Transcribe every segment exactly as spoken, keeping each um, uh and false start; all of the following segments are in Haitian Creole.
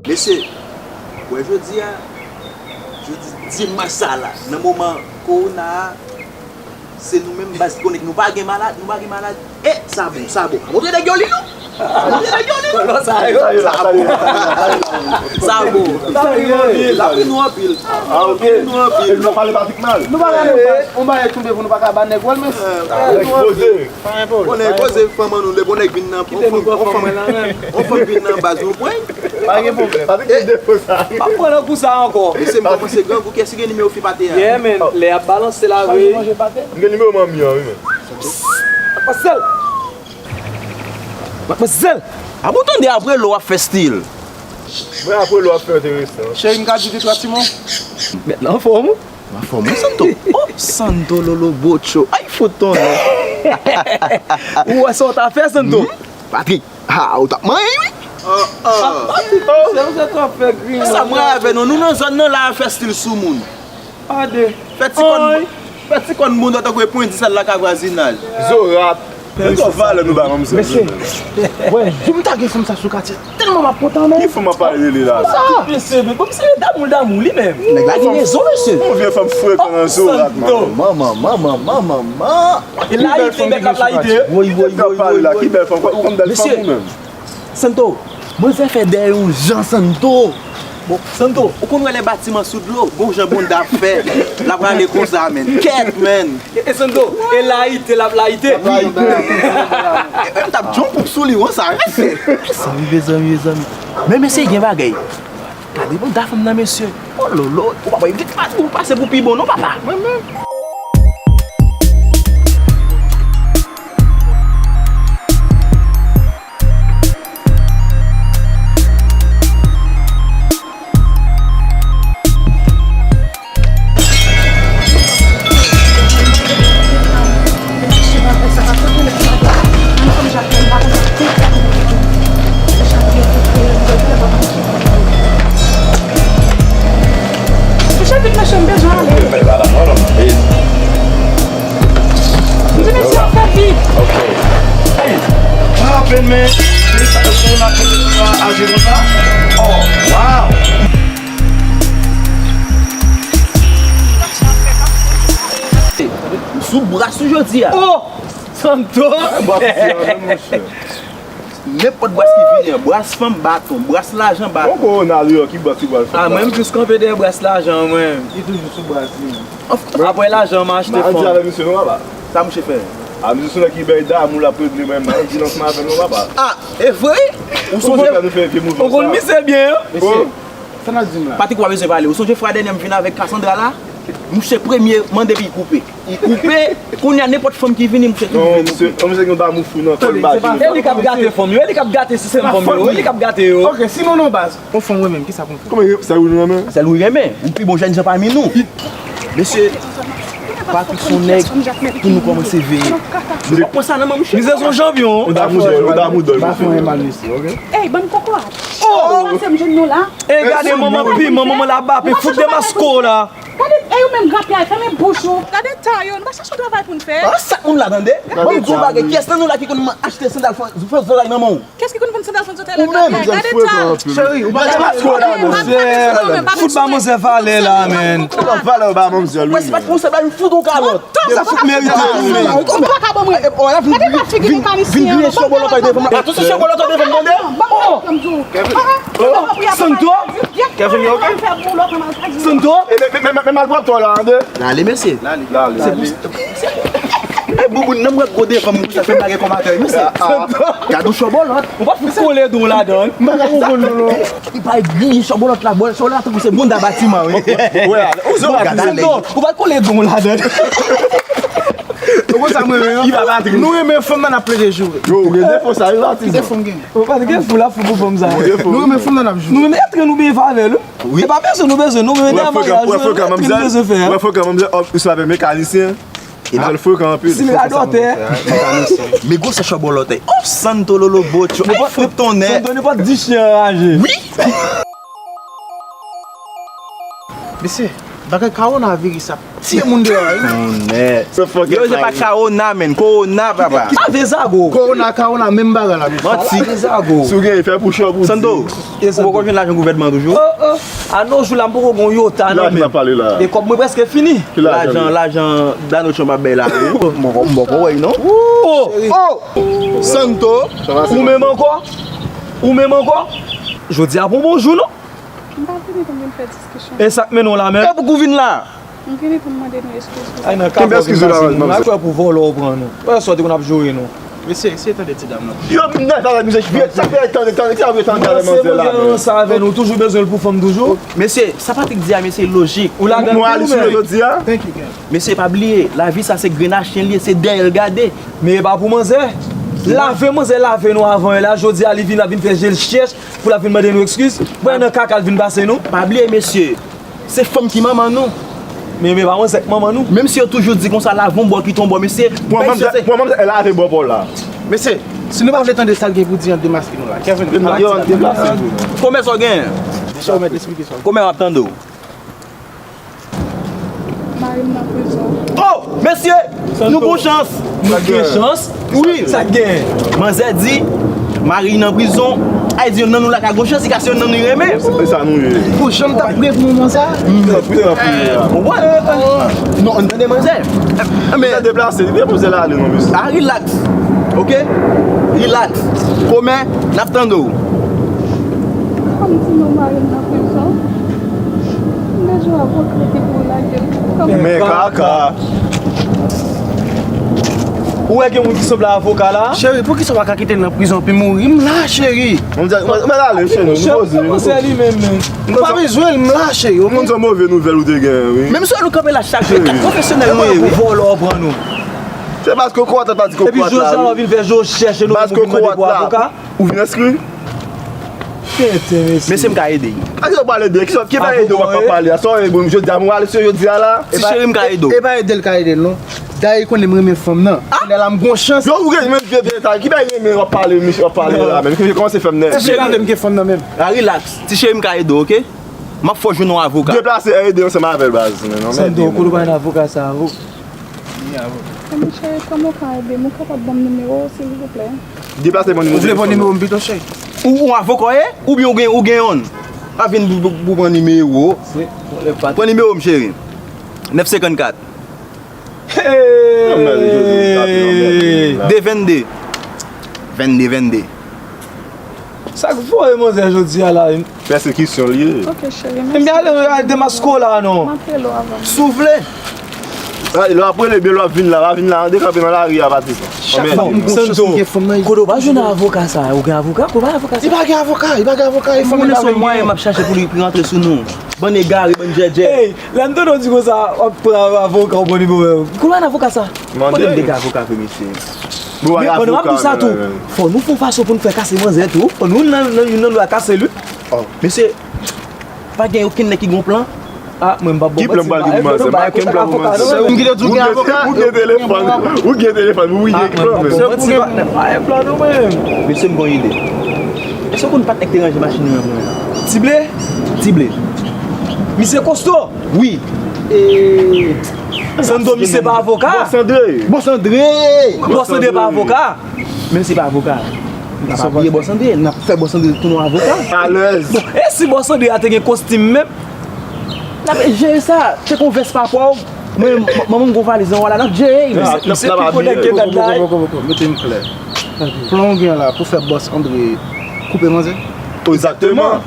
Mesye, wè jodi a, jodi dimanch sa la, nan moman kowona a, se nou menm baz ki konnen ki nou pa gen malad, nou pa gen malad. E sa bon, sa bon. Montre nèg yo li nou. Montre nèg yo li nou. Sa bon. Sa bon. Sa bon. L ap ri nou anpil. L ap ri nou anpil. L ap ri nou anpil. L ap pale Patrick mal. Nou pa la, nou pa. On bagay tonbe pou nou pa ka ba nèg wòl, men. Nèg poze. Bon nèg poze fanm an nou, lè bon nèg vin nan, on fanm, on fanm, on fanm vin nan baz nou pran. Pa gen pwoblèm. Patrick gen defo sa. Pa pran nan kou sa ankò. Mesye, m kòmanse grangou, kiyès ki gen nimewo fi pate a? Yeah, man. Lè y ap balanse la, wi. M gen nimewo manmi an, wi, men. Mademoiselle! Mademoiselle! A bon tande apre lè w ap fè stil. Mwen apre lè w ap fè enteresan. Cheri, m ka di de twa ti mo? Mèt la anfòm, wi. Ou anfòm, wi, Santo? Oh, Santo Lolo Bocho. Ay, fout tonnè. Ou wè sa w ta fè, Santo? Hmm? Patrick, ha, ou t ap manyen, wi. Ah, ah. Se ou se t ap fè gri. Sa mwen avè nou, nou nan zòn nan la, fè stil sou moun. Ade. Fè ti kòn, fè ti kòn moun tankou e pwen di sal la ka vwazinaj. Zorat. Mete yon valè nou ba manmzèl. Mesye, wè, jou m ta gen fanm sa sou katye, tèlman m ap kontan, men. Ki fanm ap pale de li la? Sa. Mesye, men bon, mesye, damou, damou, li menm. Nèg la gen rezon, mesye. Yon vye fanm frekan nan Zorat, man. Manman, manman, manman, manman. E layite, bèt la layite. Woy, woy, woy, woy, woy. Ki bèl fanm? Ou konn bèl fanm ou menm? Santo, manzè fè dèyè yon jan, Santo. Bon, Santo, ou konn wè lè batiman sou dlo, gon jan bonda ap fè, l ap rale konsa, menn. Kèt, menn. E, e Santo, e layite, l ap layite. L ap layite. E, e, m t ap djonpoup sou li, wi, sa, mesye. Mezanmi, mezanmi, mezanmi. Men, mesye, gen bagay. Gade bonda fanm nan, mesye. Oh, lolo, ou pa wè vit pa, ou pase pou pi bon, non, papa. Mwen menm. Chapit mesye, m bezwen ale. M di mesye, fè vit. Ok. Hey, pa apèn, men. Felistasyon pou la konpetitwa a jwe konsa. Oh, wow. M sou bras ou jodi a. Oh! Santo! Bras ti a menm, monchè. Nenpòt bras ki vini an, bras fanm baton, bras lajan baton. Bon, kowona deyò, ki bras ki pral fè? Ah, mwen, m jis kanpe dèyè bras lajan, mwen. Li toujou sou bras li. Anf-, apre lajan, m achte fanm. Mwen di avèk misye, non, papa. Sa misye fè? Ah, misye se nèg ki bay damou, l ap regle, mwen, mwen di lansman avè l, non, papa. Ah, e vre? Ou sonje? Ou konn misye byen, hein? Mesye. Sa n ap di m la? Patrick, ou pa bezwen pale. Ou sonje fwa dènye m vin avèk Cassandra la? Mouche premye mande pou l koupe. Li koupe, kounye a nenpòt fanm ki vini, mouche tou vle koupe. Non, misye, yon misye gen damou fou nan kè l, m pa di. E li k ap gate fanm yo, e li k ap gate sistèm fanm yo, e li k ap gate yo. Ok, si nou nan baz, yon fanm renmen m, kisa pou m fè? Kòman sèl ou renmen? Sèl ou renmen, ou pi bon jènjan pami nou. Mesye, Patrick se yon nèg pou nou kòmanse veye. Nou pa pran sa nan men mouche. Misye se yon chanpyon. Ou damou dòl, ou damou dòl. Pa fè yon mal, mesye, ok? Ey, bann kokorat. Oh! Ou panse m jwenn nou la? E gade manman piman, manman labape, fout de masko la. Gade, e ou menm grapyay, fèmen bouch ou. Gade ta yo, nou pa chache yon travay pou n fè. Ah, sa moun la tande. Ban m di w bagay, kiyès nan nou la ki konn achte sandal fon, fon sandal nan men w? Kiyès ki konn vann sandal fon sotay la grapyay? Gade ta. Cheri, ou pa gen masko la, manzè. Fout ba manzè valè la, men. Ou pa valè ba manzè, wi. Mwen, si pa t pou sandal, m fout ou kalòt. Sa fout merite, wi, men. Ou pa ka ban mwen. Gade ta figi mekanisyen an. Vin griyen chòbòlòt devan m. Atansyon, chòbòlòt devan m, tande. Ban mwen, ban m di w. Santo? Kevin, you okay? Santo? E, men, men, men, men, mal pran tò la, tande? N ale, mesye. N ale. N ale. Se pou, e, bouboun nan mwen gode fanm mouche fè m lage kòmantè, mesye. Gad yon chòbòlòt. Ou pa fout kole do ladan. M pa ka konprann, non, non. Li pa griyen chòbòlòt la, bò, chòbòlòt la tankou se bonda batiman, wi. Wè, ale. Ou se Santo, ou pa kole do ladan. Ou konn sa mwen renmen an? Nou renmen fanm nan n ap plede joure. Yo, ou gen defo sa, wi, Patrick. Ki defo m gen? Ou pa gen fou la, fou pou fanm sa. Nou renmen fanm nan n ap joure. Nou renmen antre nou byen favè l, wi. Wi. Se pa bezwen nou bezwen, nou renmen dèyè maryaj, nou renmen antre nou bezwen fè, hein. Wè frekan manzè, oh, ou se avè mekanisyen. Avè l frekan anpil. Si l radòtè. Men gwosè chòbòlòt, oh, Santo Lolo Bocho, ay, fout tonnè. Santo nenpòt di chen anraje. Wi. Mesye, Bagay kawona viris ap tiye moun deyò a wi. Yo, se pa kawona, men. Kowona, papa. Lave zago. Kowona, kawona, menm bagay la. Manti. Lave zago. Si w gen, fè pou chòp ou Sando, ou poko jwenn lajan gouvènman toujou? Oh, oh. A nos jours la, m poko gen yon yota nan men m. E kòb mwen prèske fini. Lajan, lajan Donald Trump ap bay la, wi. M poko, m poko wè, non. Oh, oh. Santo, ou menm ankò? Ou menm ankò? Jodi a pa yon bon jou, non. M pa vini pou m vin fè diskisyon. E sa k mennen w la menm? E pou k ou vin la? M vini pou m mande nou eskiz pou sa. Ay, nan kenbe eskiz ou la, manmzèl. N a kwè pou vòlò w pran nou. Wè sòti konn ap joure nou. Mesye, eseye tande ti dam nan. Yo, nan sa la, misye, sa fè tande, tande, sa fè tande, manzè la, men. Sa avè nou, toujou bezwen l pou fanm toujou. Mesye, sa Patrick di a, mesye, lojik. Ou ladan l, ou menm. Mesye, pa bliye, lavi sa se grenn a chen li ye, se dèyè l gade. Men e pa pou manzè. Lave manzè lave nou avan yè la, jodi a li vin, ap vin fè je l chèch pou l ap vin mande nou eskiz. Wè nan kaka l vin pase nou. Pa bliye, mesye, se fanm ki manman nou. Men, men pa manzè k manman nou. Menm si yo toujou di konsa, lave yon bò, kite yon bò, mesye. Pran manzè, pran manzè, lave bò pa w la. Mesye, si nou pa vle tande sa l gen pou di an, demaske nou la. Kevin, deplase nou. Kòmè sa w genyen? Sa w mèt esplike sa. Kòmè w ap tande w. Mari m nan prizon. Oh, mesye, nou gon chans. Nou gen chans? Wi. Sa k gen? Manzè di, mari nan prizon, ay di yonn nan nou la ka gon chans, li ka se yonn nan nou renmen. Se sa nou ye. Pou jan m t ap priye pou moman sa. M t ap priye, m ap priye a. Ou wè? Non, ann tande manzè. Men deplase, li depoze l ale non, mesye. Ah, relax. Ok? Relax. Kòmè, n ap tande w. Kòm di nou mari m nan prizon. M bezwen avoka ki pou lage l. Men kaka. Ou wè gen moun ki sanble avoka la? Cheri, poukisa w pa ka kite l nan prizon epi mouri? M la, cheri. Mwen di, mwen, mwen ale, cheri, nou poze, nou poze. Ou pa bezwen l, m la, cheri. Ou konn se move nouvèl ou te gen, wi. Menm si nou kanpe la chak jou, kat pwofesyonèl nou ye, wi. Vòlò pran nou. Se paske kokorat la pa di kokorat la, wi. Epi jodi a w vin fè je w chèche nou pou vin mande pou avoka. Ou vin enskri? Tenten, mesye. Mesye, m ka ede. Kisa w pral ede? Kisa, ki va ede w ap pale a? Sa w ede, jodi a, mwen ale sou jodi a la. Ti cheri, m ka ede w. E pa ede l ka ede l, non. Dayè, li konnen m renmen fanm nan. Kounye a la, m gon chans. Yo, ou gen menm vye vye ta. Ki bay renmen w ap pale, misye, w ap pale la, menm. Ki kòmanse fè m nève. Ti cheri, m gen fanm nan menm. Ah, relax. Ti cheri, m ka ede w, ok? M ap fè w jwenn yon avoka. Deplase, ede ansanm avè l, baz. Sando, kote w pa jwenn avoka sa, avoka? Ebyen, cheri, kòman w ka ede m? Ou kapab ban m nimewo w, silvouplè? Deplase ban nimewo w. Ou vle ban nimewo m pito, cheri? Ou, ou avoka w ye? Oubyen ou gen, ou gen yonn? Pa vin pou, pou, pou pran nimewo. Pran nimewo m, cheri. Nèf senkannkat. Hey! De vennde. Vennde, vennde. Sa k voye manzè jodi a la? Pèsekisyon l ye. Ok, cheri, mèsi. Ebyen, ale, ale demaske w la, non. M ap rele w avan. Si w vle. Lè w ap rele, byen lè w ap vin la, w ap vin la, an dekanpe nan lari a, Patrick. Chak fwa m gon chans, m gen fanm nan. Kote w pa jwenn avoka sa? Ou gen avoka? Kote w pa avoka sa? Li pa gen avoka, li pa gen avoka, li fanm nan. Ou konnen se yon mwayen m ap chache pou li rantre sou nou. Bann egare, bann djèdjè. Hey, lè m tande w di konsa, w ap pran avoka, w pran nimewo. Kote w jwenn avoka sa? Kote m te gen avoka vre, mesye? Men pandan m ap di w sa tou, fò nou fè yon fason pou n fè kase manzè tou. Fò nou nan, nan, youn nan nou la kase l, wi. Mesye, pa gen okenn nèg ki gon plan? Ah, mwen m p ap bon manti. Ki plan m pral gen pou manzè? M pa gen plan pou manzè. Ou gen telefòn, ou gen telefòn, ou gen plan, men. Ah, mwen m p ap bon manti, patnè, m pa gen plan non, mwen. Mesye, m gon ide. Èske w konn patnè k te ranje machin nou an pou mwen? Tible? Tible. Misye kosto? Wi. E Sando, misye pa avoka? Bòs Andre. Bòs Andre. Bòs Andre pa avoka? Menm si pa avoka, n pa bliye Bòs Andre, n ap fè Bòs Andre tounen avoka. Alèz. Bon, e si Bòs Andre a te gen kostim menm? N ap jere sa, te kon vès pa pòv. Mwen, m-, manman m gon valiz anwo la, n ap jere, men. Misye pi konèkte dat la. Poko, poko, poko, mete m klè. Plan w gen la pou fè Bòs Andre koupe manzè? Egzakteman.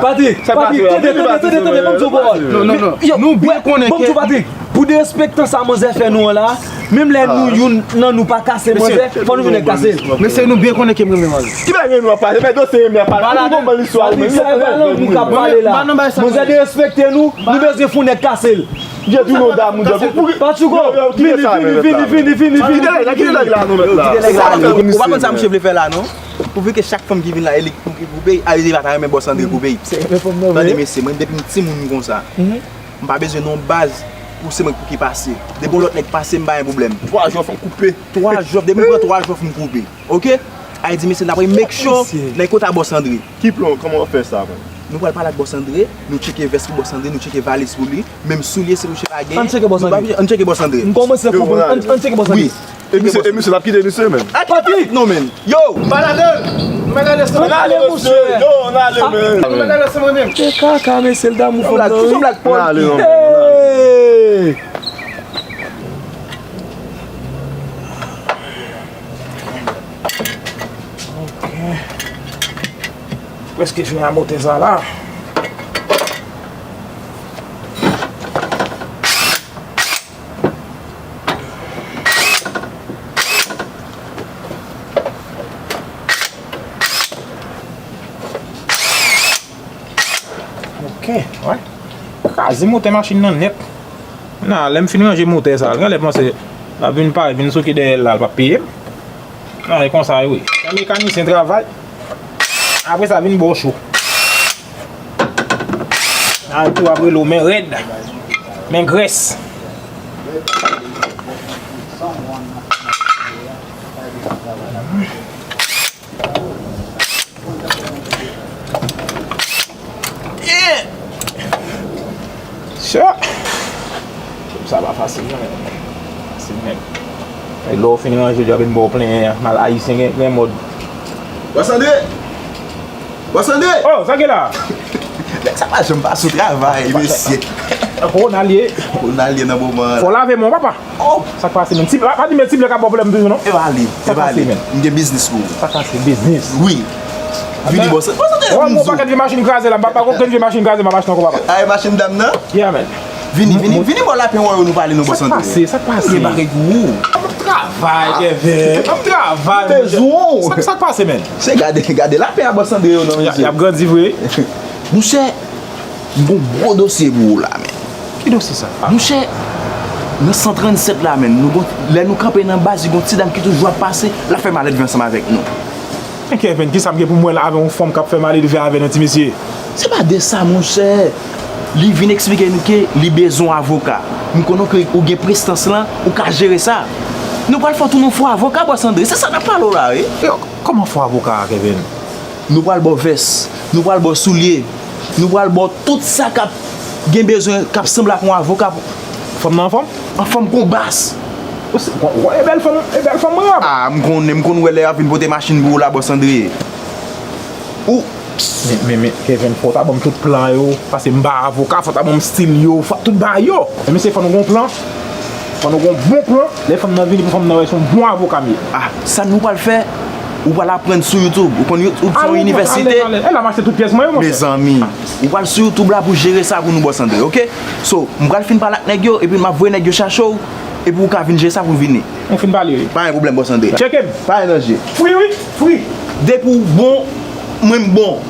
Patrick, Patrick, tande, tande, tande, tande, ban m di w pawòl. Non, non, non. Nou byen konnen ke, ban m di w, Patrick, pou derespektan sa manzè fè nou an la, menm lè nou, youn nan nou pa kase manzè, fò nou jwenn nèg kase l. Mesye, nou byen konnen ke m renmen manzè. Ki bagay renmen w ap pale? Men dosye renmen w ap pale. Ou konprann listwa ou menm. Sa e pa lanmou k ap pale la. Manzè derespekte nou, nou bezwen fè yon nèg kase l. Patchouko, vini, vini, vini, vini, vini. Kite nèg la, kite nèg la non, mèt la. Ou pa konn sa misye vle fè la non? Ou vle ke chak fanm ki vin la, e li k pou ki koupe, a li pa ta renmen Bòs Andre koupe. Tande mesye, mwen depi m timoun m konsa. M pa bezwen non baz pou se mwen pou ki pase. Depi yon lòt nèg pase, m pa gen pwoblèm. Twa jòf, m koupe. Twa jòf, depi m pran twa jòf, m koupe. Ok? A di mesye, n ap make sure nèg kota Bòs Andre. Ki plan, kòman w ap fè sa, man? Nou pral pale ak Bòs Andre, nou tcheke vès pou Bòs Andre, nou tcheke valiz pou li, menm soulye si Bouche pa genyen. Ann tcheke Bòs Andre. Ann tcheke Bòs Andre. M kòmanse konprann. Ann tcheke Bòs Andre. E misye, e misye t ap kite misye menm. Patrick! Non, menm. Yo! Ann ale, ann ale, monchè. Yo, ann ale, menm. Ann ale, se mwen menm. Se kaka, mesye, l damou fanm nan, wi. Ann ale, non. Hey! Ok. Prèske fini a motè sa la. Ok, wè. Kraze motè machin nan nèt. Nan, lè m fin ranje motè sa, l genlè panse l ap vin parèt, vin souke dèyè l la, l p ap peye m. Nan, e konsa yo ye. Lè mekanisyen travay, apre sa vin ba w cho. Nan, tou ap rele w men rèd, men grès. Yeah! Sure. Sa pa fasil non, men. Fasil menm. E lè w fin ranje, yo ap vin ba w plenyen an. Mal ayisyen gen, gen mòd. Bòs Andre! Bòs Andre! Oh, sa gen la? Nèg sa pa janm pa sou travay, mesye. Kowona l ye. Kowona l ye nan moman an. Fò w lave men w, papa. Oh! Sa k pase, menm? Ti, pa, pa di, men ti blan ka ba w pwoblèm toujou, non? E pa li, e pa li. M gen biznis pou ou. Sa k pase, biznis? Wi. Vini, bòs. Bòs Andre, m di w. Pakèt vye machin kraze la, m pa, pa gen okenn vye machin kraze m ap achte ankò, papa. A, e machin dam nan? Yeah, man. Vini, vini, vini bò lapen wè yo nou pale non, bòs Andre. Sa k pase, sa k pase? M gen bagay pou ou. M ap travay, Kevin. M ap travay, monchè. Sa, sa k pase, man? Se gade, gade lapen a bòs Andre yo non, mesye. Y ap grandi vre. Monchè, m gon gwo dosye pou ou la, men. Ki dosye sa? Monchè, nan san trannsèt la, men, nou gon, lè nou kanpe nan baz, li gon ti dam ki toujou ap pase, l ap fè maledve ansanm avèk nou. Men Kevin, kisa m gen pou m wè la avè yon fanm k ap fè maledve avè nan ti mesye? Se pa de sa, monchè. Li vin eksplike nou ke li bezwen yon avoka. M konnen ke ou gen prestans lan, ou ka jere sa. Nou pral fè w tounen yon fo avoka, bòs Andre. Se sa n ap pale w la, wi. Yo, kòman fo avoka a, Kevin? Nou pral ba w vès, nou pral ba w soulye, nou pral ba w tout sa k ap gen bezwen, k ap sanble ak yon avoka. Fanm nan anfòm? Anfòm kon bas. Ou se, ou, ou, e bèl fanm, e bèl fanm rap. Ah, m konnen, m konn wè lè y ap vin pote machin pou ou la, bòs Andre. Ou. Men, men, men, Kevin, fò w ta ban m tout plan yo, paske m pa avoka, fò w ta ban m stil yo, fò, tout bagay yo. Men mesye, fò nou gon plan, fò nou gon bon plan. Lè fanm nan vini pou fanm nan wè se yon bon avoka m ye. Ah, sa nou pral fè, ou pral aprann sou YouTube. Ou konn YouTube se yon inivèsite. E la m achte tout pyès mwen yo, monchè. Mezanmi, ou pral sou YouTube la pou jere sa pou nou, bòs Andre, oke? So, m pral fin pale ak nèg yo, epi m ap voye nèg yo chache w, epi ou ka vin jere sa pou vini. Nou fin pale, wi. Pa gen pwoblèm, bòs Andre. Tcheke m. Pa gen danje. Fri, wi, fri. Depi w bon, mwen m bon.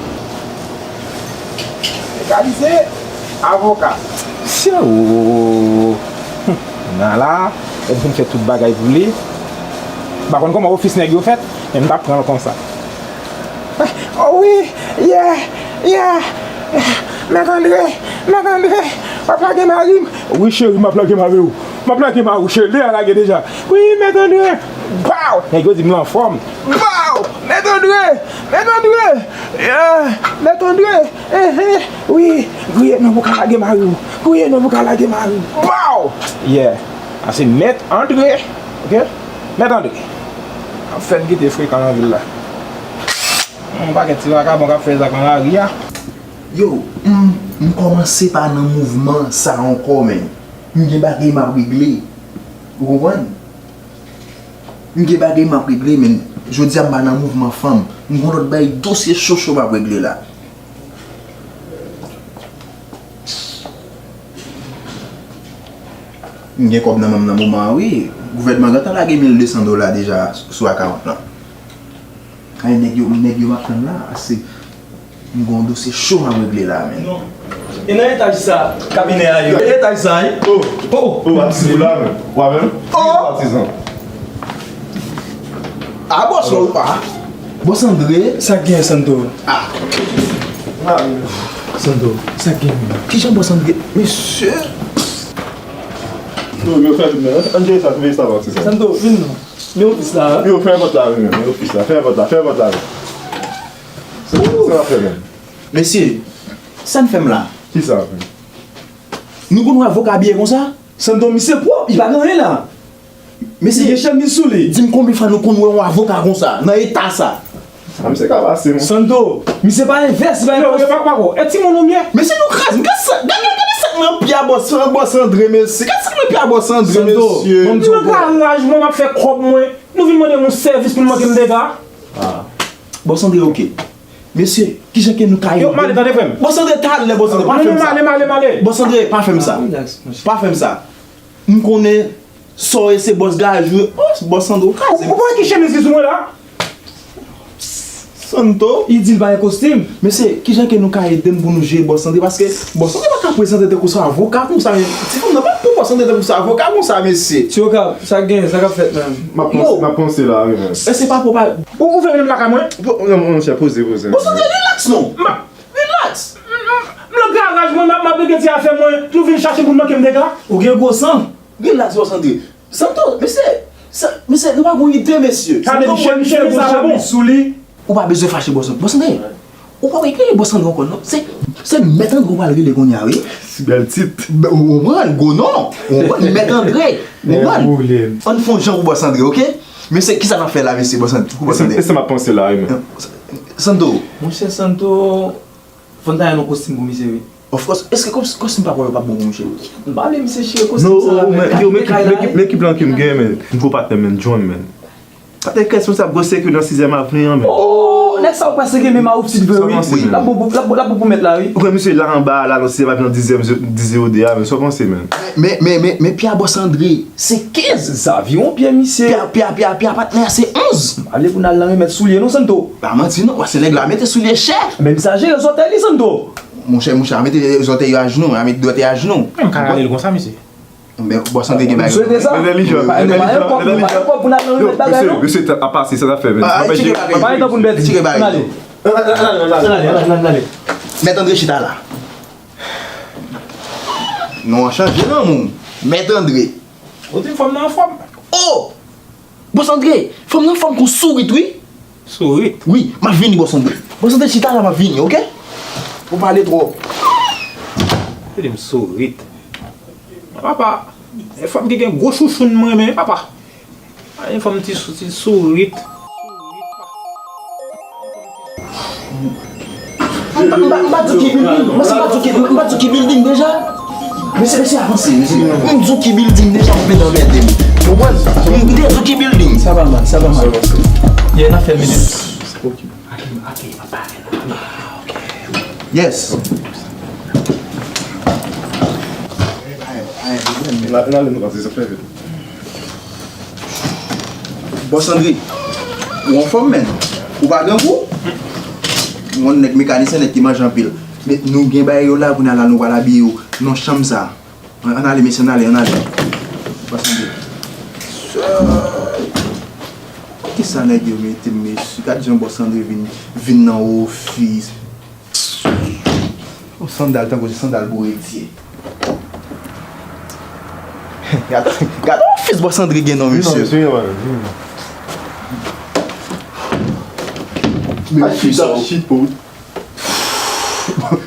Legalize avoka. Syo. Nan la, m fin fè tout bagay pou li. M pa konn kòman ofis nèg yo fèt, men m t ap pran l konsa. Oh wi, yeah, yeah. Mèt Andre, Mèt Andre, w ap lage mari m? Wi, cheri, m ap lage mari w. M ap lage mari w, cheri, Lea lage deja. Wi, Mèt Andre. Baw! Nèg yo di m l anfòm. Baw! Mèt Andre! Mèt Andre! Yeah! Mèt Andre! Ehe! Wi! Griye non pou ka lage mari w. Griye non pou ka lage mari w. Baw! Yeah! A se Mèt Andre. Oke? Mèt Andre. Ap fè n kite frekan nan vil la. Yon pakèt ti vakabon k ap fè zak nan lari a. Yo, m, m kòmanse pa nan mouvman sa ankò, men. M gen bagay m ap regle. Ou konprann? M gen bagay m ap regle, men. Jodi a m pa nan mouvman fanm. M gon lòt bagay, dosye cho cho m ap regle la. M gen kòb nan men m nan moman an, wi. Gouvènman gentan lage mil de san dola deja sou akawont lan. Ay, nèg yo, nèg yo m ap tann la, ase. M gon dosye cho m ap regle la, men. Non. E nan etaj sa, kabinè a ye? Etaj sa, wi. Oh. Oh. Oh, w ap sou la, men. W avè m? Oh. Patizan. Ah, bòs ou pa. Bòs Andre. Sa k gen, Santo? Ah. Santo, sa k gen? Kijan bòs Andre? Mesye. Yo, yo fè vin men. Andre sa, touve sa, patizan. Santo, vin non. Men ofis la, wi. Yo, fè vòt la, wi, men. Men ofis la, fè vòt la, fè vòt la, wi. Sa, sa w ap fè menm? Mesye, Sa n fè m la? Kisa? Nou konn wè avoka abiye konsa? Santo, misye pwòp, li pa gen anyen la. Mesye, gen chemiz sou li. Di m konbyen fwa nou konn wè yon avoka konsa, nan eta sa? A, misye ka pase, mwen. Santo, misye pa envès, li pa envès. Yo, yo, pa, pa ko. E timoun ou byen? Mesye, nou kraze m. Gade sa, gade, gade sa k nan pye a bòs, bòs Andre, mesye. Gade sa k nan pye a bòs Andre, mesye. Santo, ban m di w. Mwen nan garaj mwen, m ap fè kòb mwen. Nou vin mande m yon sèvis pou n manke m dega. Ah. Bòs Andre, oke. Mesye, kijan ke nou ka ede? Yo, m ale, tande, frè m. Bòs Andre, talè, bòs Andre, pa fè m sa. Non, non, m ale, m ale, m ale. Bòs Andre, pa fè m sa. Pa fè m sa. M konnen sa w ye, se bòs garaj ou ye. Oh, bòs Andre, ou kraze m. Ou wè ki chemiz ki sou mwen la? Santo. Li di l pa gen kostim. Mesye, kijan ke nou ka ede m pou nou jere bòs Andre? Paske bòs Andre pa ka prezante tankou se avoka konsa, men ti fanm nan pa pou bòs Andre tankou se avoka konsa, mesye. Ti Okap, sa k genyen, sa k ap fèt menm? M ap panse, m ap panse la, wi, men. E se pa pou pa Ou, ou vle vin lakay mwen? Non, monchè, poze, poze. Bon, Sandré, relax non. Ma, relax. M nan garaj mwen, m ap, m ap regle ti afè mwen. Nou vin chache m pou n manke m dega. Ou gen gwo san. Relax, bon, Sandré. Santo, mesye, sa, mesye, nou pa gon ide, mesye. Gade, Santo, misye, misye, misye, sa bon. Sou li. Ou pa bezwen fache, bon, Sandré. Bon, Sandré. Ou pa wè, rele bòs André ankò non. Se, se mèt André ou pral rele kounye a, wi. Si bèl tit. Ou konprann, gwo non. Ou konprann, mèt André. Ou konprann? Ann fè yon jan pou bòs André, oke? Mesye, kisa n ap fè la, mesye, bòs André? Pou bòs André. E sa m ap panse la, wi, men. Santo. Monchè Santo, fò n ta jwenn yon kostim pou misye, wi. Of course, èske kòs-, kòstim pa pou yo p ap bon pou misye? M pa vle misye chire kostim sa la, men. Yo, men ki, men ki, men ki plan ke m gen, men. M gwo patnè, men, John, men. Sa te kèsyon sa, gwo sèkil nan sizyèm avni an, men. Oh, nèg sa ou panse gen menm a ou pitit vre, wi. L ap bon pou, l ap bon, l ap bon pou mèt la, wi. Ou kwè misye la anba a, la, nan sizyèm avni an, dizyèm, dizewo de a, men, sa w panse, men? Men, men, men, men, pye a bòs André, se kenz. Zaviwon pye misye. Pye a, pye a, pye a, pye a patnè a, se onz. M pa vle pou n al nan remèt soulye, non, Santo. Pa manti, non, paske nèg la mete soulye chè. Menm sa jere zòtèy li, Santo. Monchè, monchè, a mete zòtèy yo ajnou, a mete dwèt yo ajnou. Menm ka rale l konsa, mesye. Men, bòs André gen bagay. M swete sa. Entèlijan, entèlijan, entèlijan. Yo, mesye, mesye, tan ap pase, sa n ap fè, men. Pa gen tan pou n pèdi. Ann ale. Ann ale, ann ale, ann ale. Mèt André chita la. Non, an chanje non, moun. Mèt André. Ou di m fanm nan anfòm. Oh! Bòs André, fanm nan anfòm kon sourit, wi. Sourit? Wi, m ap vini, bòs André. Bòs André, chita la, m ap vini, oke? Ou pale twòp. Ou di m sourit. Papa, e fanm ki gen gwo chouchoun m renmen, papa. A, e fanm ti sou-, ti sourit. M pa, m pa, m pa di w ki building. Mwen se pa di w ki, m pa di w ki building deja. Mesye, mesye, avanse, mesye. M di w ki building deja, ou vin anmède m. Ou konprann? M di w ki building. Sa pa mal, sa pa mal. Ye, n ap fè menaj. Ok, ok, m ap pale la. Ah, ok. Yes. N ale, n ale, nou pase, sa fè vit. Bòs André, ou anfòm, menn? Ou pa grangou? Yon nèg mekanisyen, nèg ki manje anpil. Men nou gen bagay yo la, kounye a la, nou pral abiye yo nan chanm sa. Ann, ann ale, mesye, ann ale, ann ale. Bòs André. Kisa nèg yo mete m, mesye? Gad jan bòs André vin, vin nan ofis. Yon sandal tankou se sandal boure dye. Gad, gad yon fis bòs André gen non, mesye.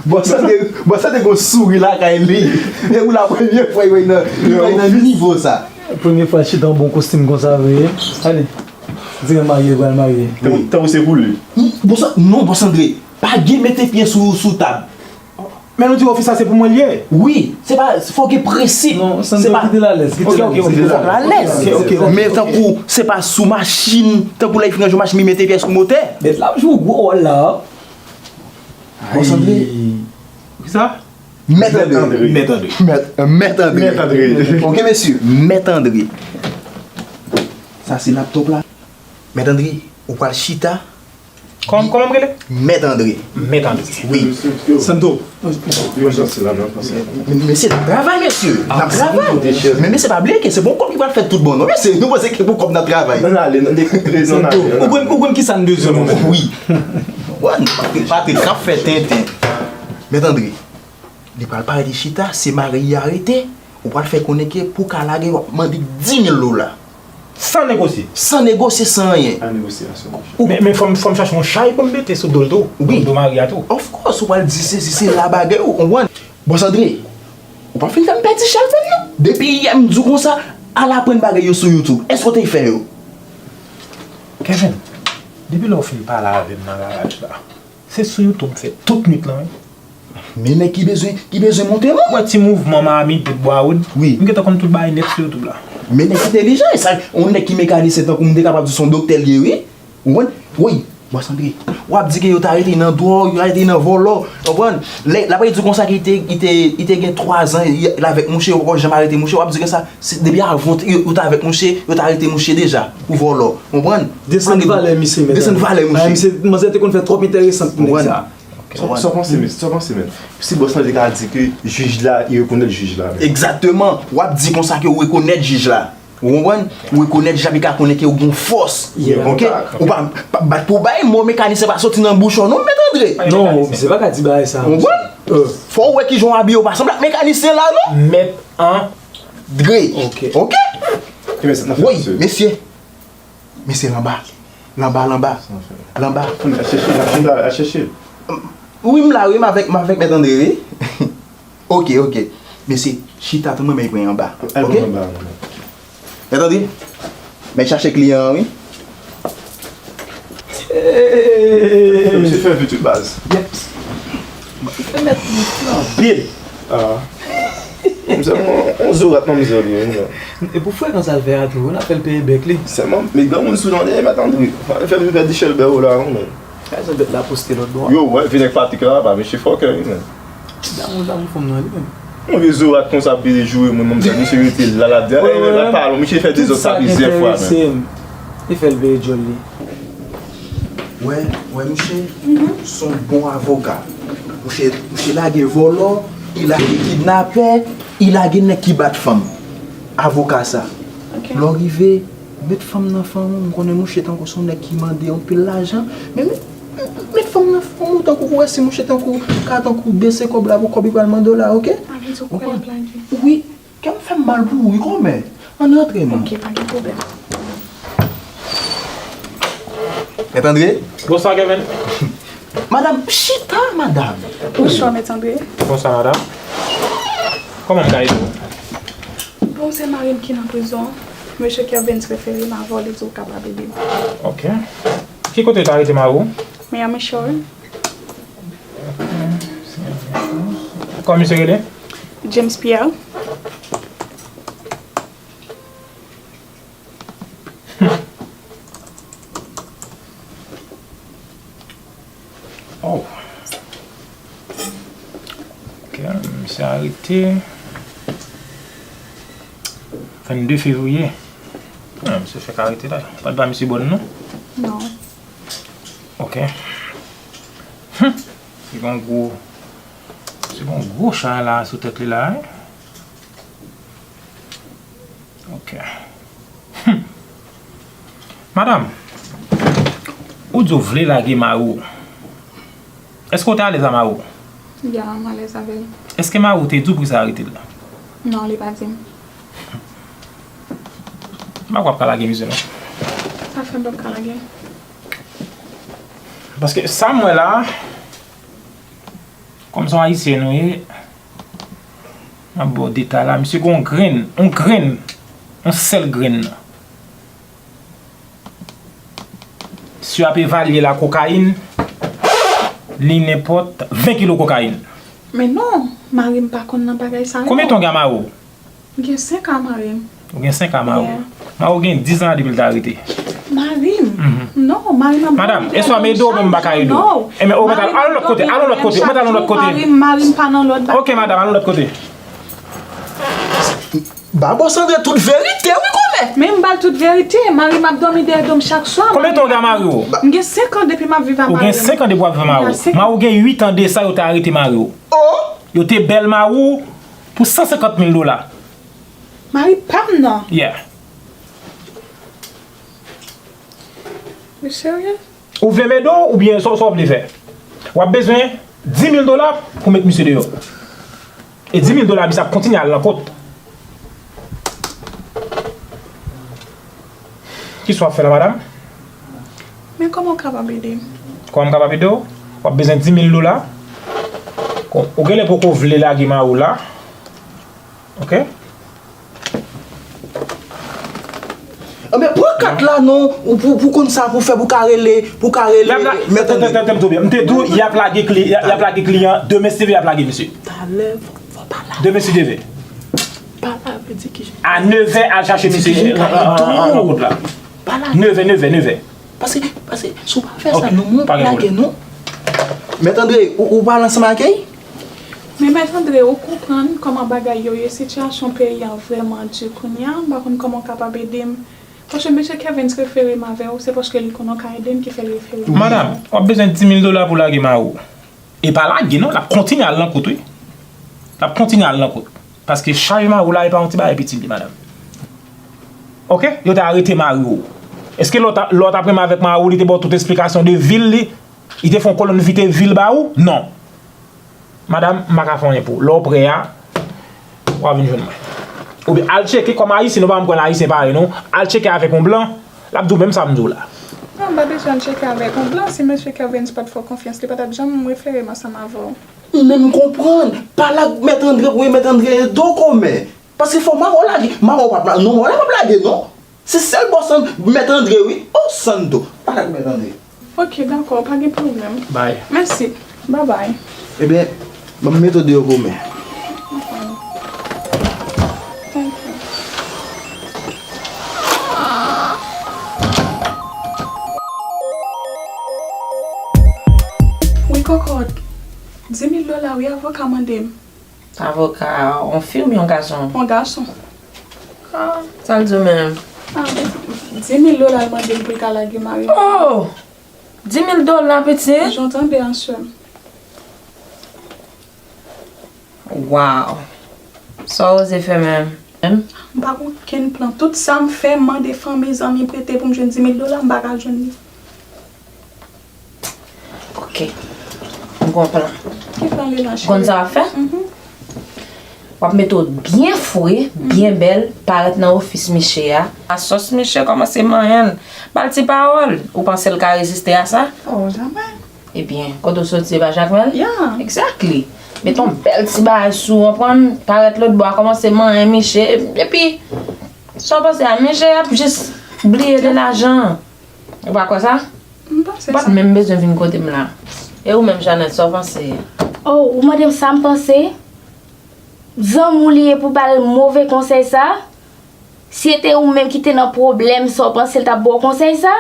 Bòs André, bòs André gon souri lakay li. E pou la premye fwa li wè nan, li wè nan nivo sa. Premye fwa l chita yon bon kostim konsa vre. Ale. Dirè marye, pral marye. Tankou, tankou se pou li. Bòs, non, bòs André. Pa gen mete pye sou, sou tab. Men nou di ofis la se pou mwen l ye? Wi, se pa, fò gen prensip. Non, Sandro, kite l alèz, kite l alèz. Ok, ok, ok. Fòk l alèz. Ok, ok, ok. Men tankou se pa sou machin, tankou lè l fin ranje machin, li mete pye sou motè. Mèt la ap jwe yon gwo wòl la. Bòs André. Kisa? Mèt André. Mèt André. Mèt, Mèt André. Mèt André. Ok, mesye. Mèt André. Sa se laptop la. Mèt André, ou pral chita. Kòman, kòman m rele? Mèt André. Mèt André. Wi. Santo. Men, mesye, n ap travay, mesye. N ap travay. Men, mesye, pa bliye ke se pa yon kòb ki pral fèt tout bon, non, mesye. Nou panse ke pou kòb n ap travay. Ann ale, ann ale. Santo, ou konn, ou konn kisa n bezwen, mwen menm? Wi. Wè, Patrick, Patrick, n ap fè tenten. Mèt André, li pral parèt, li chita, se mari a rete. Ou pral fè konnen ke pou w ka lage, w ap mande di mil dola. San negosye. San negosye, san anyen. Pa negosye ansanm, mesye. Men, men fò m, fò m chache yon chay pou m mete sou do l tou. Wi. Do, do mari a tou. Of course, ou pral di se, se, se la bagay ou, ou konprann? Bòs Andre, ou pa fin fè m pèdi chèlbè m non. Depi yè m di w konsa, al aprann bagay yo sou YouTube. Èske w te fè yo? Kevin, depi lè w fin pale avè m nan garaj la, se sou YouTube m fè tout nwit lan, wi. Men nèg ki bezwen, ki bezwen monte non. Wè ti mouvman Miami bout bwa wood. Wi. M gentan konn tout bagay nèt sou YouTube la. Men nèg entèlijan, e sa, yon nèg ki mekanisyen tankou m, m te kapab di se yon doktè l ye, wi. Ou konprann? Wi, Bòs Andre. W ap di ke yo t arete nan dwòg, yo t arete nan vòlò. Ou konprann? Lè, l ap di konsa ke li te, li te, li te gen twa zan, li, li avèk mouche, yo poko janm arete mouche. W ap di konsa, se, depi avan, yo, yo t avèk mouche, yo t arete mouche deja, pou vòlò. Ou konprann? Desann valè misye, medam. Desann valè mouche. Bagay misye, manzè te konn fè twòp enteresan pou nèg sa. Sa w panse, men, sa w panse, men? Si Bòs Andre ka di ke jij la, li rekonèt jij la, men. Egzakteman. W ap di konsa ke w rekonèt jij la. Ou konprann? Ou rekonèt jij la, li ka konnen ke w gen fòs. Yeah. Oke? Ou pa, pa bat pou bay, mo mekanisyen pa soti nan bouch ou non, Mèt Andre. Non, misye pa ka di bagay sa. Ou konprann? Fò w wè kijan w abiye, w pa sanble ak mekanisyen la non. Mèt Andre. Oke. Oke? Wi, mesye. Mesye, l anba. L anba, l anba. L anba. Al chèche l, al chèche l, al chèche l. Wi, m la, wi, m avèk, m avèk Mèt Andre, wi. Oke, oke. Mesye, chita tou, mwen menm, mwen anba. Oke? Mèt Andre, m al chache kliyan an, wi. Misye fè vit wi baz. Yep. Misye fè mèt vit wi anpil. Ah. Misye yon, yon zorat manmzèl li ye, wi. E pou frekan sa l fè a tou, n ap fè l peye bèk li. Sèlman, men granmoun sou non, e Mèt Andre. Fè m pèdi chèlbè ou la, non, men. Kay zòt bèt la poste lòt bò. Yo, wè, vin ak Patrick la, pa mesye fòkè, wi, men. Damou, damou fanm nan, li menm. Yon vye zorat konsa ap vin joure moun, manmzèl, misye rete la, la, la, la, la, pa lwen, misye fè dezòd sa plizyè fwa, men. Li fè l veye djòl li. Wè, wè, mouche, se yon bon avoka. Mouche, mouche lage vòlò, li lage kidnapè, li lage nèg ki bat fanm. Avoka sa. Lè w rive, met fanm nan fanm ou, m konnen mouche tankou se yon nèg ki mande anpil lajan, men met, met fanm nan fanm ou tankou pou wè si mouche tankou ka tankou bese kòb la pou kòb li pral mande w la, oke? Sa vle di w kwè l ap lage? Wi. Kè m fè m mal pou ou wi kòmè. Ann rantre non. Oke, pa gen pwoblèm. Mèt Andre? Bonswa Kevin. Madanm, chita madanm. Bonswa Mèt Andre. Bonswa madanm. Kòman m ka ede w? Bon, se mari m ki nan prizon. Mesye Kevin te refere m avè w, li di w kapab ede m. Oke. Ki kote yo te arete mari w? Miami Shore. Kòman misye rele? James Pierre. Oh. Ok, misye arete vennde fevriye. Ah, misye fèk arete la. Pa t ba misye bòn non? Non. Ok. Hmm. Se gon gwo, se gon gwo chay la sou tèt li la, wi. Ok. Hmm. Madanm, ou di w vle lage mari w. Èske w te alèz a mari w? Ya, m alèz avè l. Èske mari w te di w pou sa arete l la? Non, li pa di m. M pa kwè w ap ka lage misye non. Sa fè m p ap ka lage l? Paske sa m wè la, kòm se yon ayisyen nou ye, m ap ba w detay la. Misye gen yon grenn, yon grenn, yon sèl grenn nan. Si w ap evalye la kokayin, li nenpòt ven kilo kokayin. Men non, mari m pa konn nan bagay sa yo. Konbyen tan w gen a mari w? M gen senk an mari m. Ou gen senk an mari w. Yeah. Mari w gen diz an depi l te arete. Mari m? Mhm. Non, mari m ap... Madanm, eswa m ede w oubyen m pa ka ede w? Enben, ou mèt al, al yon lòt kote, al yon lòt kote, ou mèt al yon lòt kote. Mari m, mari m pa nan lòt bagay. Ok, madanm, al yon lòt kote. Ba bòs Andre tout verite, wi, kòmè. Men m ba l tout verite. Mari m ap dòmi dèyè do m chak swa. Konbyen tan w gen a mari w? M gen senk an depi m ap viv a mari m. Ou gen senk an depi w ap viv a mari w. Mari w gen uit an de sa yo te arete mari w. Oh! Yo te bèl mari w pou san senkant mil dola. Mari pa m nan. Yeah. Ou serye? Ou vle m ede w oubyen sa, sa w vle fè? W ap bezwen dis mil dola pou met misye deyò. E dis mil dola, misye ap kontinye al nan kot. Kisa w ap fè la, madanm? Men kòman w kapab ede m? Kòman m kapab ede w? W ap bezwen dis mil dola. Ou genlè poko vle lage mari w la. Ok? Anben, pran kat la non, ou pou, pou konn sa pou fè, pou ka rele, pou ka rele. Mèt André. Tande, tande, tande, tande, m te di w, y ap lage kli-, y ap lage kliyan, demen si Dye vle y ap lage misye. Talè, fò, fò pa la. Demen si Dye vle. Pa la, vle di ki jan. A nevè, al chache misye nan, nan, nan, nan kont la. Pa la. Nevè, nevè, nevè. Paske, paske, si w pa fè sa, non, mwen pa lage non. Mèt André, ou, ou pale ansanm ak Kay? Men Mèt André, ou konprann kòman bagay yo ye, sitiyasyon peyi a vrèman di kounye a, m pa konn kòman w kapab ede m. Paske mesye Kervens refere m avè w, se paske li konnen w ka ede m ki fè l refere m. Madanm, w ap bezwen dis mil dola pou lage mari w. E pa lage non, l ap kontinye al nan kout wi. L ap kontinye al nan kout. Paske chaj mari w la, e pa yon ti bagay piti li, madanm. Ok? Yo te arete mari w. Èske lè w t ap, lè w t ap renmen avèk mari w, li te ba w tout esplikasyon de vi l li? Li te fè yon kolonn vite vi l ba ou? Non. Madanm, m pa ka fè anyen pou ou. Lè w prè a, w a vin jwenn mwen. Oubyen al tcheke, kòm Ayisyen, nou pa janm kwè nan Ayisyen parèy nou. Al tcheke avèk yon blan, l ap di w menm sa m di w la. Non, m pa bezwen al tcheke avèk yon blan. Si mesye Kervens pa t fè w konfyans, li pa t ap janm refere m ansanm avè w. M menm konprann. Pale ak Mèt André pou Mèt André ede w kòmè. Paske fò mari w lage. Mari w p ap la-, non, mari w p ap lage non. Se sèl bòs an, Mèt André wi. Oh santo. Pale ak Mèt André. Ok, dakò, pa gen pwoblèm. Bay. Mèsi. Babay. Ebyen, ban m mete w deyò kòmè. Thank you. Wi, kòkòt. Dis mil dola, wi, avoka mande m. Avoka, yon fi oubyen yon gason? Yon gason. Ah, sa l di w menm? Ah, dis mil dola l mande m pou l ka lage mari m. Oh! Dis mil dola, pitit? Jan w tande an, sè m. Wow! Sa w oze fè menm? Menm? M pa gen okenn plan. Tout sa m fè, m mande fanmi, zanmi prete pou m jwenn dis mil dola, m pa ka jwenn li. Ok. M gon plan. Ki plan li la, cheri? Konn sa w ap fè? W ap mete w byen fre, byen bèl, parèt nan ofis miche a. A sòs miche kòmanse manyen l. Ba l ti pawòl. Ou panse l ka reziste a sa? Oh, jamè. Ebyen, kote w soti, e pa Jakmèl? Yeah. Exactly. Mete yon bèl ti bagay sou ou, konprann? Parèt lòt bò a, kòmanse manyen miche. Epi, sa w panse a miche, y ap jis bliye de lajan. Ou pa kwè sa? M panse Ou pa sa. t menm bezwen vin kote m la. E ou menm, Janèt, sa w panse? Oh, ou mande m sa m panse? Zanmi w li ye pou ba l move konsèy sa? Si se te ou menm ki te nan pwoblèm, sa w panse l t ap ba w konsèy sa?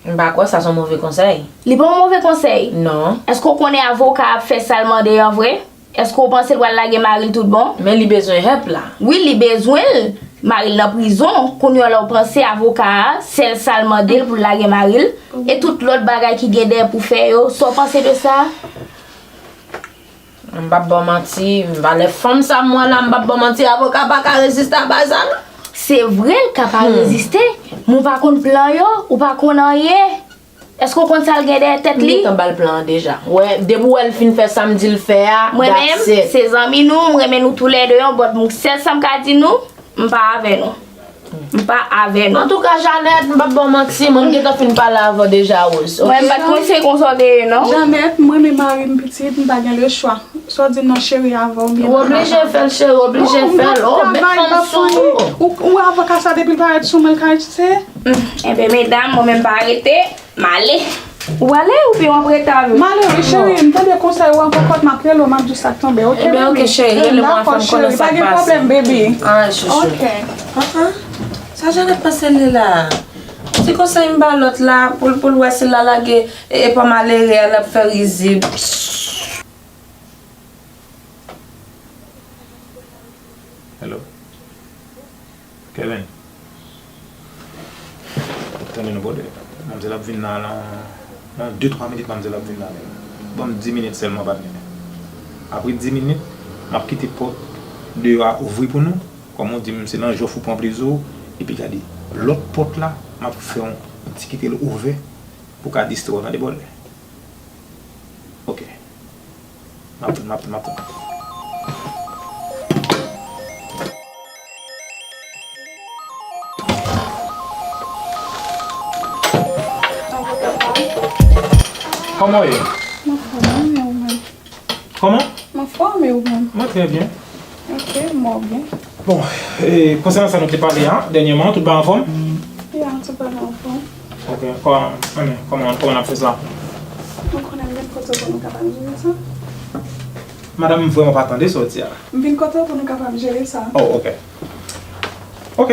M pa kwè sa se yon move konsèy. Li pa yon move konsèy. Non. Èske w konnen avoka a ap fè sa l mande an vre? Èske w panse l pral lage mari l tout bon? Men li bezwen help la. Wi, li bezwen l. Mari l nan prizon. Kounye a la w panse avoka a, sèl sa l mande l pou l lage mari l. E tout lòt bagay ki gen dèyè pou fè yo, sa w panse de sa? M p ap ba w manti, m pa lè fanm sa m wè la, m p ap ba w manti, avoka pa ka reziste a bagay sa non. Se vre, l ka pa reziste, men w pa konn plan yo, ou pa konn anyen. Èske w konn sa l gen dèyè tèt M li? gentan ba l plan an deja. Wè, depi w wè l fin fè sa m di l fè a, Mwen menm, that's it. Se zanmi nou, m renmen nou toulède yon bòt, men sèl sa m ka di nou, m pa avè nou. M pa avè nou. Antouka, Janèt, m p ap ba w manti, mwen m gentan fin pale avè w deja, Rose. Mwen, m pa t konn se konsa w te ye, non. Janèt, mwen menm mari m pitit, m pa gen lechwa. Sa w di m nan cheri avè w, m gen Ou oblije fè l, cheri, ou oblije fè l. Oh, met fanm sou ou. Ou, ou avoka sa depi l parèt sou mwen, l ka se. Enben, medam, mwen menm pa rete, m ale. Ou ale oubyen w ap rete avè m? M ale wi, cheri, m tande konsèy ou an kòkòt, m ap rele w, m ap di w sa k tonbe, oke, baby? Ebyen, oke, cheri, rele mwen, fè m konnen sa k pase. Pa gen pwoblèm, baby. Ay, chouchou. Oke. Ah, ah. Sa Janèt panse l ye la? Ti konsèy m ba lòt la, pou l, pou l wè si l al lage e, e pa malere a, l ap fè rizib. Hello. Kevin. Tande non, brother. Manmzèl ap vin la nan, nan de twa minit, manmzèl ap vin la. Ban m dis minit sèlman, patnè. Apre dis minit, m ap kite pòt deyò a ouvri pou nou. Kòm ou di m, se nan jòf ou pran plezi w. Epi gade, lòt pòt la, m ap fè yon, yon ti kite l ouvè pou ka distrè w, tande, brother. Ok. M ap tann, m ap tann, m ap tann. Kòman w ye? M anfòm, wi, men ou menm? Kòman? M anfòm, e ou menm? Mwen trè byen. Ok, mwen byen. Bon, e, konsènan sa nou te pale a, dènyèman, tout bagay anfòm? Ya, tout bagay anfòm. Ok, kò-, anben, kòman, kòman n ap fè sa? Ou konnen m vin kote w pou nou kapab jere sa. Madanm, m vrèman pa tande sa w di a. M vin kote w pou nou kapab jere sa. Oh, ok. Ok.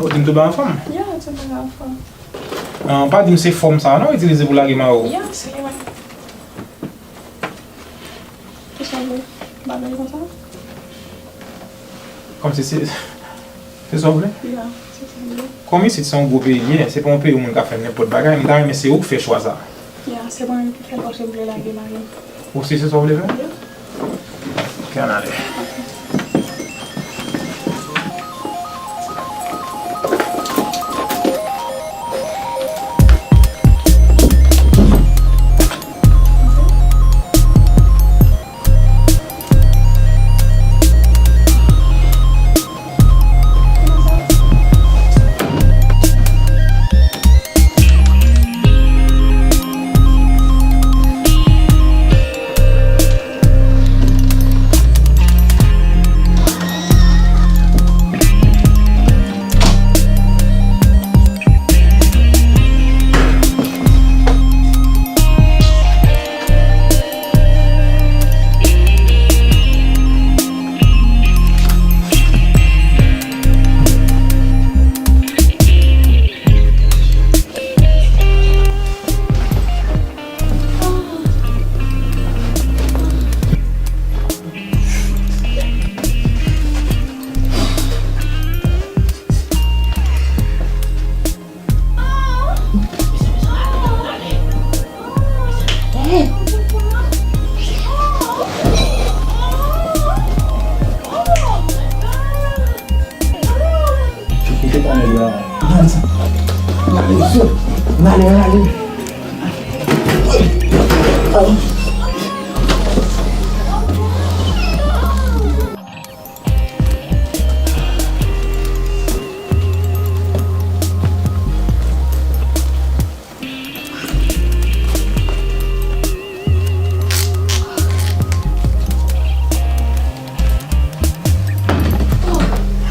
Ou di m tout bagay anfòm? Ya, tout bagay anfòm. Ah, pa di m se fòm sa a non w itilize pou lage mari w? Ya, se li menm. Kisa w vle? Bagay konsa? Kòmsi se, se sa w vle? Ya, se sa m vle. Kòm isit se yon gwo peyi l ye, se pa yon peyi moun ka fè nenpòt bagay, m ta renmen se ou k fè chwa sa a. Ya, se mwen menm ki fè l paske m vle lage mari m. Ou si se sa w vle fè? Ya. Ok, ann ale.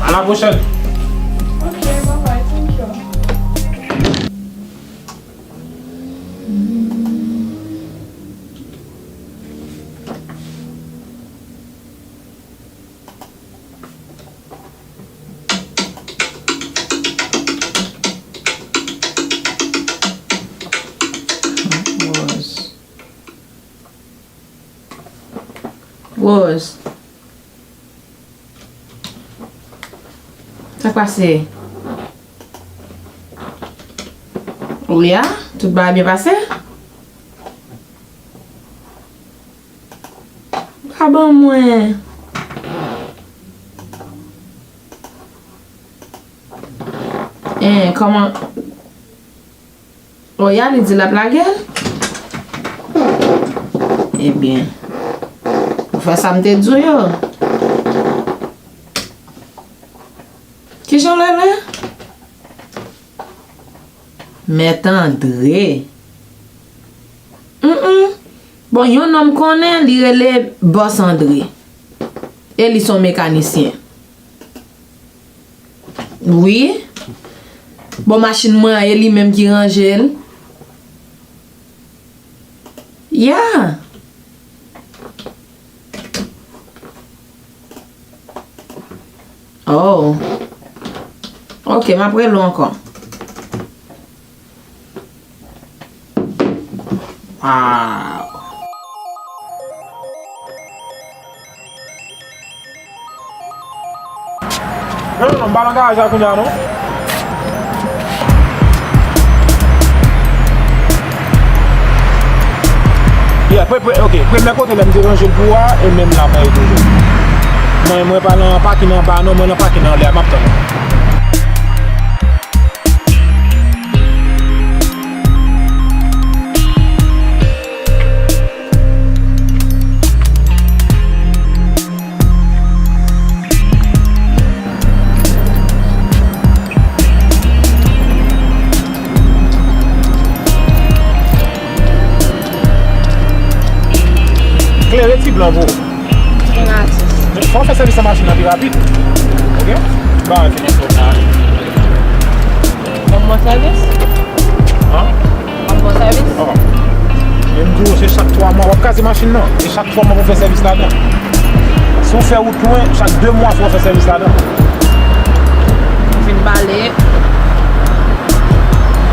À la prochaine. Ok, bye bye, thank you. Rose. Rose. Sa k pase? Wi a, tout bagay byen pase? Pa ban mwen. En, kòman? Oya, li di l ap lage l? Ebyen, ou fè sa m te di w yo. Kijan w rele? Mèt Andre. Mm, mm. Bon, yon nonm konnen, li rele Bòs Andre. E li se yon mekanisyen. Wi. Bon, machin mwen an, e li menm ki ranje l. Ya. Oh. Ok, m ap rele w ankò. Wow. Non, non, non, m pa nan garaj la kounye a, non. Yeah, pre, pre, ok, premye kote lè m te ranje l pou ou a, e menm la mwen ye toujou. Mwen, mwen pa nan pakin anba, non, mwen nan pakin anlè a, m ap tann ou. Ki blan pou ou? Gen atis. Fò w fè sèvis nan machin nan pi rapid. Oke? Ban mwen fini fòm nan. Ban m bon sèvis? An? Ban m bon sèvis? An. Men m di w, se chak twa mwa w ap kraze machin nan. E chak twa mwa pou w fè sèvis ladan. Si w fè wout lwen, chak de mwa fò w fè sèvis ladan. Fin bale.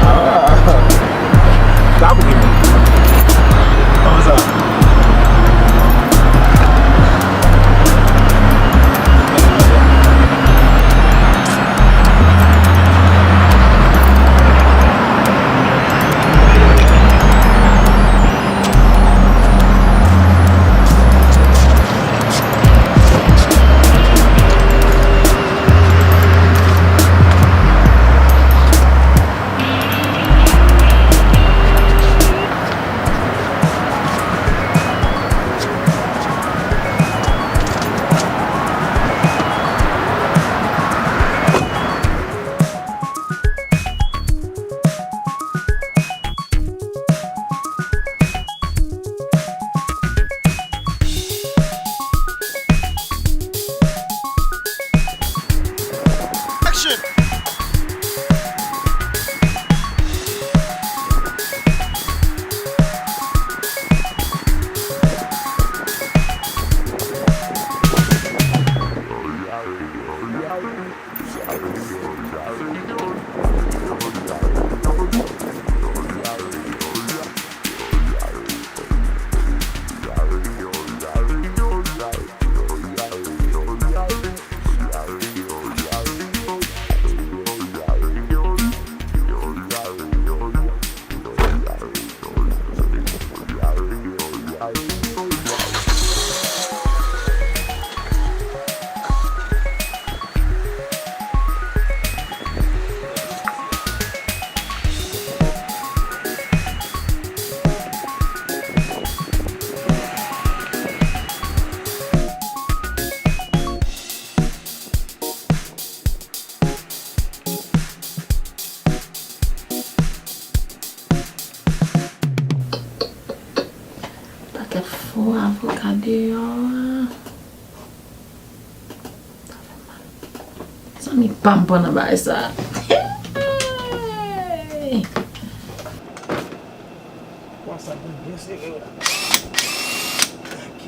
Ah. Sa pou ki moun? Kòman sa? Action! Pakèt fo avoka deyò a. Zanmi pa m pran nan bagay sa. Hey! Pwa sa byen sere wi la. Ok.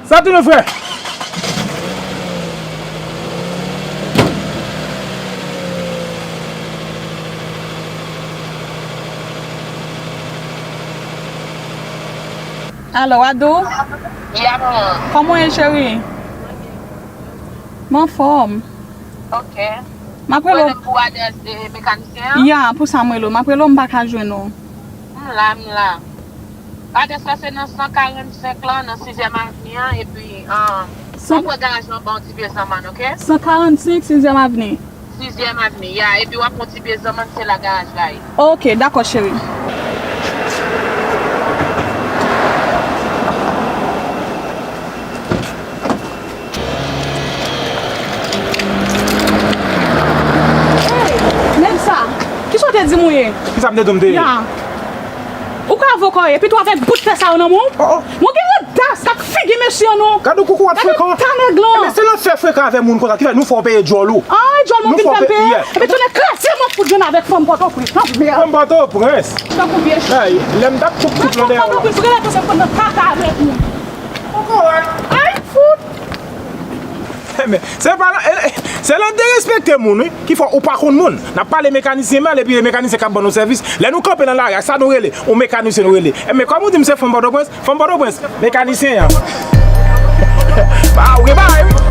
Sa tounen, frè? Alo, Adou? Ya, manman. Kòman w ye, cheri? M anfòm. Ok. M ap rele w. Ou rele m pou adrès de mekanisyen an? Ya, pou sa m rele w. M ap rele w, m pa ka jwenn ou. M la, m la. Adrès la se nan san karannsenk lan, nan sizyèm avni an, epi, um, san- w pran garaj lan ba yon ti pye zanmann, ok? San karannsenk, sizyèm avni. Sizyèm avni, ya, epi w ap pran ti pye zanmann, se la garaj la ye. Ok, dakò, cheri. Hey, nèg sa, kisa w te di m ou ye? Kisa m te di w m te ye? Ya. Ou ka avoka w ye, epi tou avèk bout fè sa yo nan men w? Oh, oh. Mwen gen odas ak figi mesye an non. Gade yon koukou w ap frekan. Gade ta nèg lan. Ebyen, se lè w fè frekan avèk moun konsa ki fè nou fè w peye djòl ou. Ay, djòl mwen vin fè m peye. Ebyen, tounen kraze m ap fout jwenn avèk fanm Pòtoprens. Nan mèd. Fanm Pòtoprens. Tankou vye ch- Ay, lè m t ap koup tout lan dèyè w la. Fanm Pòtoprens, ou genlè panse m konn nan kaka avèk moun. Poko wè. Ay, fout. Men, se pa la, eh, eh, se lè w derespekte moun, wi, ki fè w pa konn moun. N ap pale mekanisyen mal, epi mekanisyen k ap ban nou sèvis. Lè nou kanpe nan lari a, sa nou rele? Yon mekanisyen nou rele. Enben, kòm ou di m se fanm Pòtoprens, fanm Pòtoprens, mekanisyen an. Ba, ou gen bagay, wi.